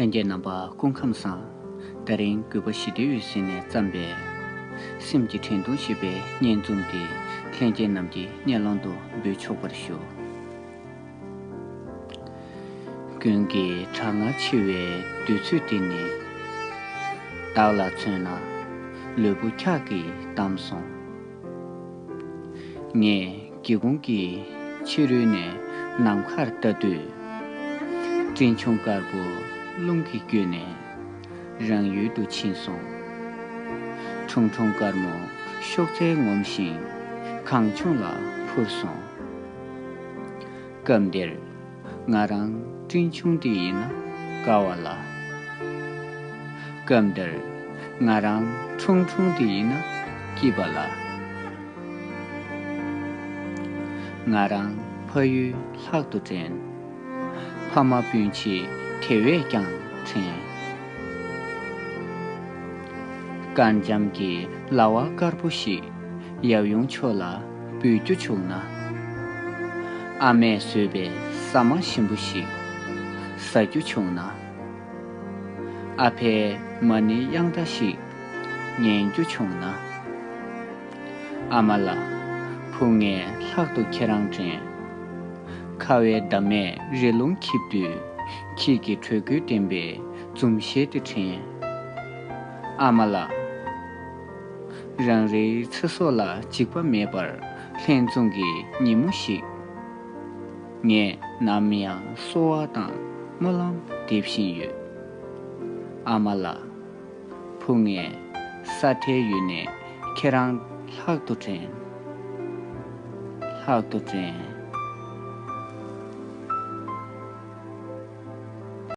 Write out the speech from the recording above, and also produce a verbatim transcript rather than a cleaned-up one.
ལྷན་རྒྱས་རྣམ་པ་སྐུ་ཁམས་བཟང་། དེ་རིང་གུས་པ་ཞི་བདེའི་འོད་ཟེར་ནས་བརྩམས་པའི་སེམས་ཀྱི་དྲན་གདུང་ཞེས་པའི་སྙན་རྩོམ་འདི་ལྷན་རྒྱས་རྣམས་ཀྱི་སྙན་ལམ་དུ་འབུལ་ཆོག་པར་ཞུ། དགུན་གྱི་གྲང་ངར་ཆེ་བའི་དུས་ཚོད་འདི་ནི། བདག་ལ་མཚོན་ན་ལུས་པོ་འཁྱག་གིས་བསྡམས་སོང་། ངས་སྒེའུ་ཁུང་གི་ཕྱི་རོལ་ནས་ནམ་མཁར་ལྟ་དུས། སྤྲིན་ཆུང་དཀར་པོ་རླུང་གིས་བསྐྱོད་ནས་རང་ཡུལ་དུ་ཕྱིན་སོང་། ཁྲུང་ཁྲུང་དཀར་མོ་གཤོག་རྩལ་ངོམ་བཞིན་གངས་ལྗོངས་ལ་འཕུར་སོང་། སྐབས་འདིར་ང་རང་སྤྲིན་ཆུང་འདི་ཡིན་ན་དགའ་བ་ལ། སྐབས་འདིར་ང་རང་ཁྲུང་ཁྲུང་འདི་ཡིན་ན་སྐྱིད་པ་ལ། ང་རང་ཕ་ཡུལ་ལྷག་ཏུ་དྲན། ཕ་མ་སྤུན་མཆེད་དེ་བས་ཀྱང་དྲན། དཀར་འཇམ་གྱི་ལྭ་བ་དཀར་པོ་ཞིག་ཡབ་ཡུམ་མཆོག་ལ་འབུལ་རྒྱུ་བྱུང་ན། ཨ་མས་བཟོས་པའི་ཟ་མ་ཞིམ་པོ་ཞིག་ཟ་རྒྱུ་བྱུང་ན། ཨ་ཕའི་མ་ཎི་དབྱངས་རྟ་ཞིག་ཉན་རྒྱུ་བྱུང་ན། ཨ་མ་ལགས། བུ་ངས་ལྷག་ཏུ་ཁྱེད་རང་དྲན། ཁ་བའི་འདབ་མས་རི་ལུང་འཁྱིལ་དུས། ཁྱེད་ཀྱི་དྲོད་ཁོལ་ལྡན་པའི་འཛུམ་ཞལ་དེ་དྲན། ཨ་མ་ལགས། རང་རེའི་ཚེ་སྲོག་ལ་འཇིགས་པ་མེད་པར་ལྷན་འཛོམས་ཀྱི་ཉིན་མོ་ཞིག་ངས་ནམ་ཡང་གསོལ་བ་དང་སྨོན་ལམ་འདེབས་བཞིན་ཡོད། ཨ་མ་ལགས། བུ་ངས་ས་མཐའི་ཡུལ་ནས་ཁྱེད་རང་ལྷག་ཏུ་དྲན། ལྷག་ཏུ་དྲན།